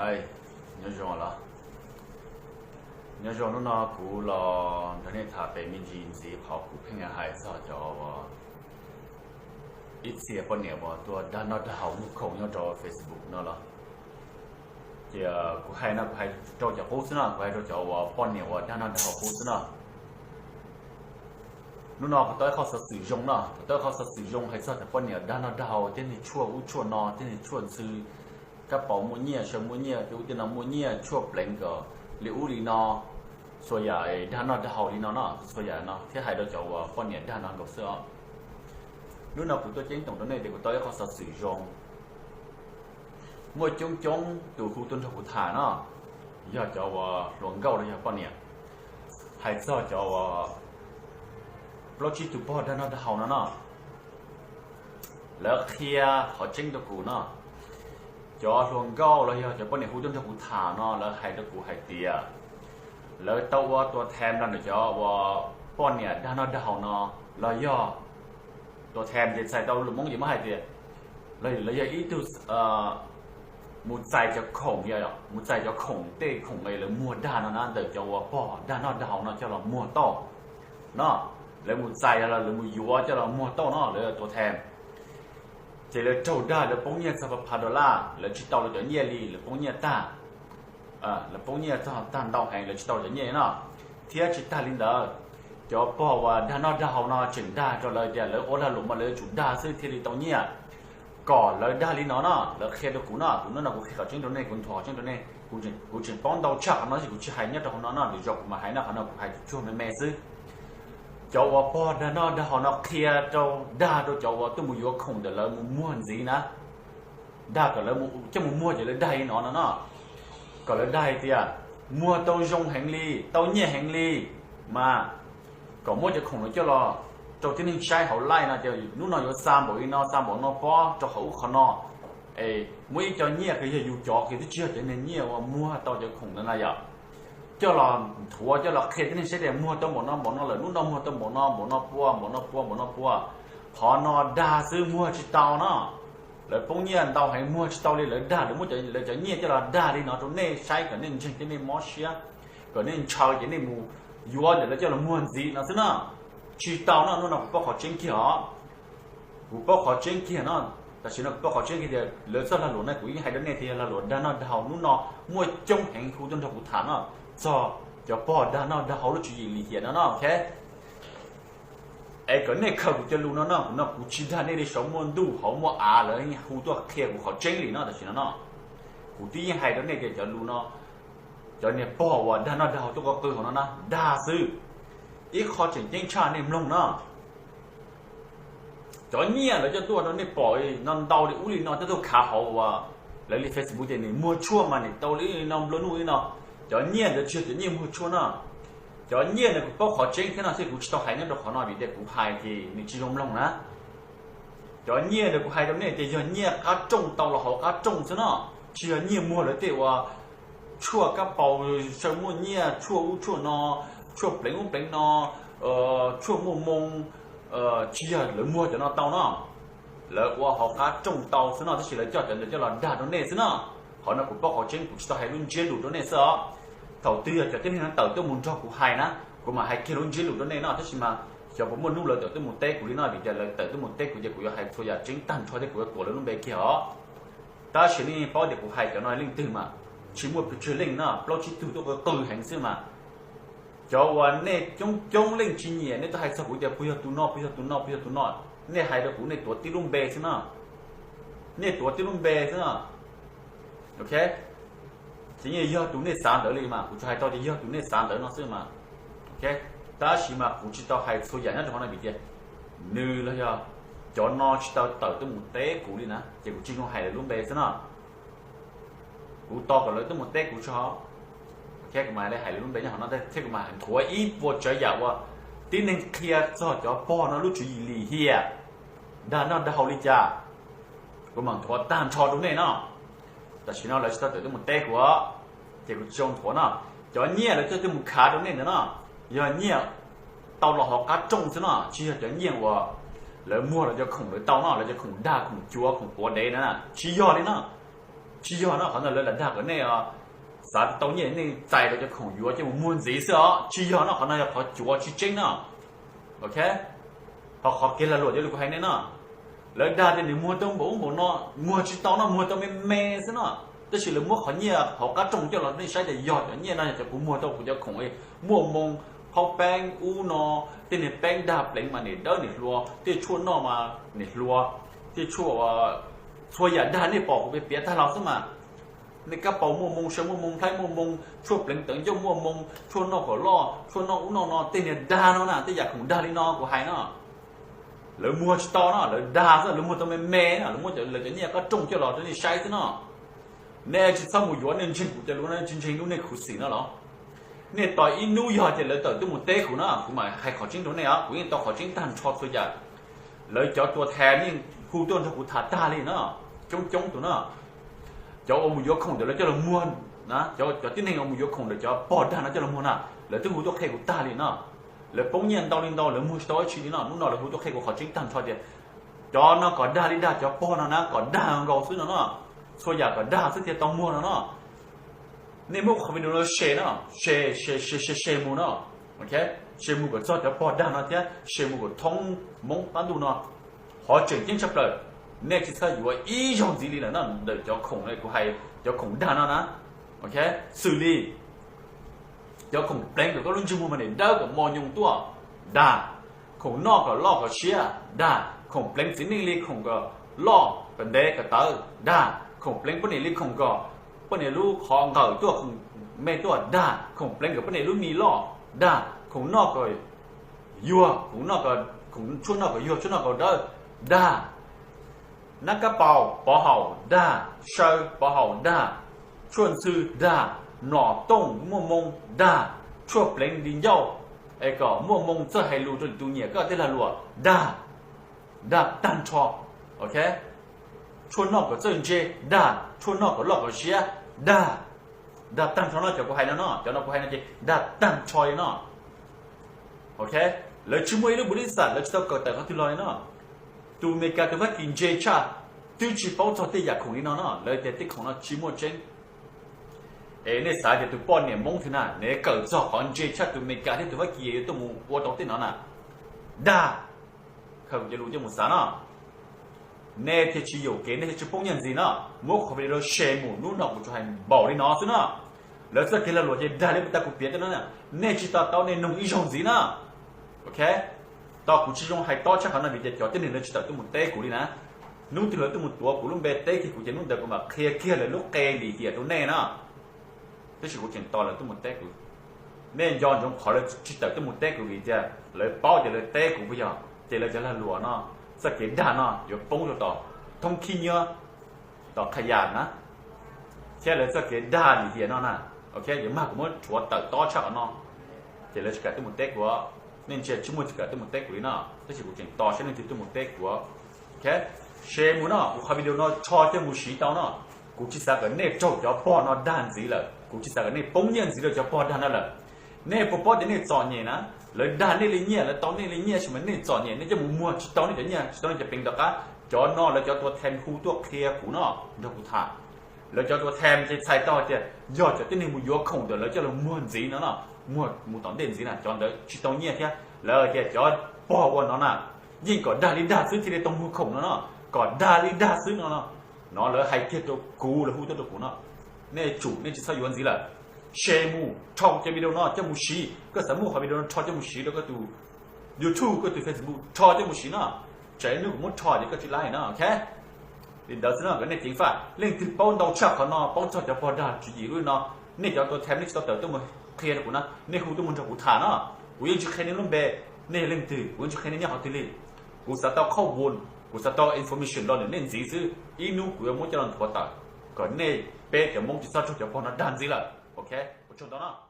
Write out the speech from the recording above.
Hais, nyob zoo los, nyob zoo, hnub no kuv los nrog nej tham pem me ntsis ntxiv qhov kuv pheej hais txog cov uas ib txhia poj niam uas tuaj dag noj dag haus muag khoom nyob rau Facebook no los. Ces kuv hais no kuv hais rau cov qub xwb no, kuv hais rau cov uas poj niam uas dag noj dag haus qub xwb no. Hnub no kuv tau ib qho xov xwm zoo no, kuv tau ib qho xov xwm zoo hais txog cov poj niam dag noj dag haus, tej neeg tshuaj ub tshuaj no, tej neeg tshuaj ntxhw, kab paus muaj nyiaj, saw muaj nyiaj, tej ub tej no muaj nyiaj, tshuaj pleev kom li ub li no, txhua yam dag noj dag haus li no no, txhua yam no thiab hais rau cov uas poj niam dag no nkaus xwb os. Hnub no kuv tuaj ceeb toom rau nej tias kuv tau ib qho xov xwm zoo. Muaj coob coob tus hu tuaj nrog kuv tham no, yog cov uas hluas nkauj los yog poj niam, hais txog cov uas plaub tsib tug pog dag noj dag haus no no. Lawv qhia qhov tseeb rau kuv no. Cov hluas nkauj los yog cov poj niam hu tuaj nrog kuv tham no, lawv hais rau kuv hais tias lawv tau ua tua them los ntawm cov uas poj niam dag noj dag haus no, los yog tua them ces txhais tau lus Hmoob ces muab hais tias lawv yog ib tug mus txais cov khoom, mus txais cov khoom, tej khoom lawv muag dag no na, ntawm cov uas pog dag noj dag haus no coj los muag tau no. Lawv mus txais los lawv mus yuav coj los muag tau no, lawv tua them. Ces lawv raug dag, lawv poob nyiaj txog phav phav dollar, lawv tsis tau lawv cov nyiaj li, lawv poob nyiaj tag. Lawv poob nyiaj txog tag ntau heev, lawv tsis tau cov nyiaj no. Thiab tsis tag li ntawd, cov pog uas dag noj dag haus no tseem dag rau lawv tias lawv ua lag luam mas lawv yuav tsum dag xwb thiaj li tau nyiaj, kom lawv dag li no no. Lawv qhia rau kuv no, kuv hnub no kuv qhia qhov tseeb rau nej, kuv nthuav qhov tseeb rau nej. Kuv tseem paub ntau tshaj qhov no tab sis kuv tsis hais nyob rau hauv no no, lwm zaus kuv mam hais no, qhov no kuv hais tsuag me me xwb. Cov uas pog dag noj dag haus no qhia rau, dag rau cov uas tuaj mus yuav khoom ntawm lawv mus muag ntxiv na, dag kom lawv coj mus muag ces lawv dag li no no no, kom lawv dag hais tias muag tau zoo heev li, tau nyiaj heev li, mas kom muab cov khoom no coj los rau tib neeg saib hauv live no tias hnub no yuav xa npaum li no, xa npaum no pob rau qhov ub qhov no, es muab ib co nyiaj uas yog yus cov, uas twb tsis yog cov niag nyiaj uas muag tau cov khoom ntawd na yom, coj los nthuav, coj los qhia tib neeg saib tias muag tau npaum no npaum no lawm, hnub no muag tau npaum no npaum no pua, npaum no pua, npaum no pua. Qhov no dag xwb, muag tsis tau no. Lawv poob nyiaj ntau heev, muag tsis tau li, lawv dag, lawv muab lawv cov nyiaj coj los dag li no rau nej saib kom nej ntseeg thiab nej mob siab, kom nej ntshaw ces nej mus yuav ntawm lawv coj los muag ntxiv no xwb na. Tsis tau no, hnub no kuv paub qhov tseeb kiag os. Kuv paub qhov tseeb kiag no. Tam sim no kuv paub qhov tseeb kiag tias lawv txoj lag luam no kuv yeej hais rau nej tias yog lag luam dag noj dag haus, hnub no muaj coob heev hu tuaj nrog kuv tham no, txog cov pog dag noj dag haus lub tswv yim lim hiam no no, ok. Es kom nej khaws kuv cov lus no no, kuv no kuv tsis dag nej li, saum muaj ntuj hauv muaj av lawv yeej hu tuaj qhia kuv qhov tseeb li no tam sim no no. Kuv twb yeej hais rau nej tias cov lus no, cov niag pog uas dag noj dag haus tuaj qw qw hauv no na, dag xwb. Ib qho tseem ceeb tshaj nej mloog no. Cov nyiaj lawv coj tuaj rau nej pom no ntau li ub li no, coj tuaj khav hauv uas lawv li Facebook tias nws muag tshuaj mas nws tau li no nplua nuj li no. Cov nyiaj ntawd tsis yog cov nyiaj muag tshuaj no. Cov nyiaj ntawd kuv paub qhov tseeb thiab no thiab kuv tsis tau hais nyob rau qhov no vim tias kuv hais ces nws tsis zoo mloog na. Cov nyiaj ntawd kuv hais rau nej tias yog nyiaj qab rooj tau los hauv qab rooj xwb no, tsis yog nyiaj muag lawv tej uas tshuaj kab paus, saw muaj nyiaj, tshuaj ub tshuaj no, tshuaj pleev ub pleev no, tshuaj muaj moo, tsis yog lawv muag cov no tau no. Lawv ua hauv qab rooj tau xwb no, tab sis lawv coj cov ntawd coj los dag rau nej xwb no. Qhov no kuv paub qhov tseeb, kuv tsis tau hais lub ntsiab lus rau nej xwb os. Thaum twg yog cov tib neeg no tawm tuaj mus nrog kuv hais na, kuv mam hais kiag lub ntsiab lus rau nej no, tab sis mas xyov puas muaj hnub lawv tawm tuaj mus teb kuv li no, vim tias lawv tawm tuaj mus teb kuv ces kuv yuav hais txhua yam tseeb tag nrho thiab kuv yuav tuam lawv lub npe kiag os. Tab sis nej paub tias kuv hais cov no leej twg mas tsis muaj pes tsawg leej no, plaub tsib tug tuaj qw qw heev xwb mas. Cov uas nej coob coob leej tsis nyiam, nej tuaj hais txog kuv tias puas yog tus no, puas yog tus no, puas yog tus no, nej hais rau kuv nej tuav tib lub npe xwb no. Nej tuav tib lub npe xwb no. Ok, ces yeej yog tus nej xav ntawd li mas, kuv tsuas hais tau tias yog tus nej xav ntawd no xwb mas. Ok, tab sis mas kuv tsis tau hais txhua yam nyob rau qhov no vim tias nws los yog cov no tsis tau tawm tuaj mus teb kuv li na, ces kuv tsis zoo hais lawv lub npe xwb no. Kuv tos kom lawv tuaj mus teb kuv tso, kuv mam li hais lawv lub npe nyob qhov no thiab kuv mam nthuav ib puas tsav yam uas tib neeg qhia txog cov pog no lub tswv yim lim hiam, dag noj dag haus li cas, kuv mam nthuav tag nrho rau nej no. Tam sim no lawv tsis tau tawm tuaj mus teb kuv, ces kuv tsis zoo nthuav no. Cov nyiaj lawv coj tuaj mus khav rau nej ntawd no, yog nyiaj tau los hauv qab rooj xwb no, tsis yog cov nyiaj uas lawv muag lawv cov khoom lawv tau no, lawv cov khoom dag, khoom cuav, khoom quav dev na, tsis yog li no. Tsis yog no, qhov ntawd lawv lam dag kom nej xav tau nyiaj nej txais rau cov khoom yuav coj mus muag ntxiv xwb os. Tsis yog no, qhov no yog qhov cuav tsis tseeb no. Ok, ho qhov kev lag luam cov lus kuv hais nej no, lawv dag tias nws muag tau npaum ub npaum no, muag tsis tau no, muag tau me me xwb no. Tab sis lawv muab qhov nyiaj hauv qab rooj coj los nej saib tias yog cov nyiaj no yog cov kuv muag tau kuv cov khoom, muaj moo, phaub peeb ub no, tej niag peeb dag pleev mas niam dawb niam hluas, tej tshuaj noj mas niam hluas, tej tshuaj, txhua yam dag nej pom kuv piav piav tag los xwb mas. Nej kab paus muaj moo, saw muaj moo, nplhaib muaj moo, tshuaj pleev tawv ncauj muaj moo, tshuaj noj kom loj, tshuaj noj ub noj no, tej niag dag no na, tej yam khoom dag li no kuv hais no. Lawv muag tsis tau no, lawv dag xwb, lawv muag tau me me no, lawv muab lawv cov nyiaj qab rooj coj los rau nej saib xwb no. Nej tsis txhob mus yuav, nej ntseeg kuv cov lus no, tsis ntseeg lub nej khuv xim no los? Nej tos ib hnub yog tias lawv tawm tuaj mus teb kuv no, kuv mam hais qhov tseeb rau nej os, kuv yeej tau qhov tseeb tag nrho txhua yam. Lawv cov tua thas yeej hu tuaj nrog kuv tham tag li no, coob coob tus no. Cov uas mus yuav khoom ntawm lawv coj los muag na, cov tib neeg uas mus yuav khoom ntawm cov pog dag no coj los muag na, lawv twb hu tuaj qhia kuv tag li no. Lawv poob nyiaj ntau li ntau, lawv muag tsis tau dab tsi li no, hnub no lawv hu tuaj qhia kuv qhov tseeb tag nrho tias cov no kom dag li dag, cov pog no na kom dag nkaus xwb no no, txhua yam kom dag xwb thiaj tau muag no no. Nej muab qhov video no share no, share, share, share mus no, ok, share mus kom txog cov pog dag no thiab share mus kom thoob Hmoob qab ntuj no. Qhov tseem ceeb tshaj plaws, nej tsis txhob yuav ib zaug ntxiv li lawm no ntawm cov khoom kuv hais, cov khoom dag no na, ok, xws li cov khoom pleev kom koj lub ntsej muag mas niam dawb kom mos nyoos tuaj, dag. Khoom noj kom loj kom siab, dag. Khoom pleev txiv neej li khoom kom loj kom ntev kom tawv, dag. Khoom pleev poj niam li khoom kom poj niam lub qhov nqawm tuaj, khoom me tuaj, dag. Khoom pleev kom poj niam lub mis loj, dag. Khoom noj kom yuag, khoom noj kom, khoom tshuaj noj kom yuag, tshuaj noj kom dawb, dag. Nab kab paus pov haum, dag. Saw pov haum, dag. Tshuaj ntxhw, dag. Mlom tooj muaj moo, dag. Tshuaj pleev li ncauj es kom muaj moo txawj hais lus rau lwm tus nyiam koj tej lag luam, dag. Dag tag nrho, ok. Tshuaj noj kom txawj ntse, dag. Tshuaj noj kom loj kom siab, dag. Dag tag nrho no, cov kuv hais no no, cov no kuv hais no ces dag tag nrho li no, ok. Lawv tsis muaj ib lub npus lis xam, lawv tsis tau kawm tawm qhov twg los li no. Tus Amelikas tus Fab Kis ntse tshaj, twb tsis paub txog tej yam khoom li no no, lawv tias tej khoom no tsis muaj tseeb. Es nej xav tias tus poj niam Hmoob twg na nws kawm txog qhov ntse tshaj tus Amelikas thiab tus Fab Kis yuav tuaj mus ua tau tej no na? Dag. Khaws kuv cov lus coj mus xav no, nej thiaj tsis yuam kev, nej thiaj tsis poob nyiaj ntxiv no. Muab qhov video share mus, hnub no kuv tsuas hais npaum li no xwb no. Lawv txoj kev lag luam ces dag li puag ta kuv piav tej no, nej tsis to taub nej noog ib zaug ntxiv na, ok. Tos kuv tsis zoo hais tob tshaj qhov no vim tias cov tib neeg lawv tsis tawm tuaj mus teb kuv li na. Hnub twg lawv tuaj mus tuav kuv lub npe teb kiag kuv ces hnub ntawd kuv mam qhia kiag lawv lub qe lim hiam rau nej na. Tab sis kuv tseem tos lawv tuaj mus teb kuv. Nej nco ntsoov qhov lawv tsis tawm tuaj mus teb kuv vim tias lawv paub tias lawv teb kuv puas yog, ces lawv cov lag luam no, txoj kev dag no yuav poob rau tom thoob khib nyiab, tom qhia yas na, thiab lawv txoj kev dag lim hiam no na, ok, yuav mag kuv muab rhuav tawm tob tshaj qhov no, ces lawv tsis kam tuaj mus teb kuv. Nej ntsia tsis muaj tsis kam tuaj mus teb kuv li no, tab sis kuv tseem tos saib leej twg tuaj mus teb kuv. Ok, share mus no, kuv qhov video no rho coj mus siv tau no. Kuv tsis xav kom nej raug cov pog no dag ntxiv lawm, kuv tsis xav kom nej poob nyiaj ntxiv rau cov pog dag no lawm. Nej puas paub tias nej txom nyem na? Lawv dag nej li nyiaj, lawv tau nej li nyiaj tab sis mas nej txom nyem, nej coj mus muag tsis tau nej cov nyiaj, tsis tau nej cov pleev tom qab. Cov no lawv cov tua them hu tuaj qhia kuv no, nrog kuv tham. Lawv cov tua them ces txhais tau hais tias yog cov tib neeg mus yuav khoom ntawm lawv coj los muag ntxiv no no, muag mus tom ntej ntxiv na, cov ntawd tsis tau nyiaj thiab. Lawv tias cov pog ua no na, yeej kom dag li dag xwb thiaj li tau muag khoom no no, kom dag li dag xwb no no. No lawv hais kiag rau kuv, lawv hu tuaj rau kuv no. Nej tsum, nej tsis txhob yuav ntxiv lawm. Share mus, rho kuv cov video no coj mus siv, koj xav muab qhov video no rho coj mus siv rau koj tus YouTube, koj tus Facebook, rho coj mus siv no. Tsam ib hnub kuv muab rho ces koj tsis laib no, ok. Li ntawd xwb no kom nej ceev faj. Leej twg paub ntau tshaj qhov no, paub txog cov pog dag tswv yim lub li no, nej cov tua them nej tsis tau tawm tuaj mus qhia rau kuv na, nej hu tuaj mus nrog kuv tham no. Kuv yeej tsis qhia nej lub npe, nej yog leej twg, kuv yeej tsis qhia nej nyob qhov twg li. Kuv xav tau khauj vun, kuv xav tau information los ntawm nej ntxiv xwb, ib hnub kuv yuav muab coj los nthuav tawm kom nej peb cov Hmoob tsis txhob raug cov pog no dag ntxiv lawm, ok. Ua tsaug ntau no.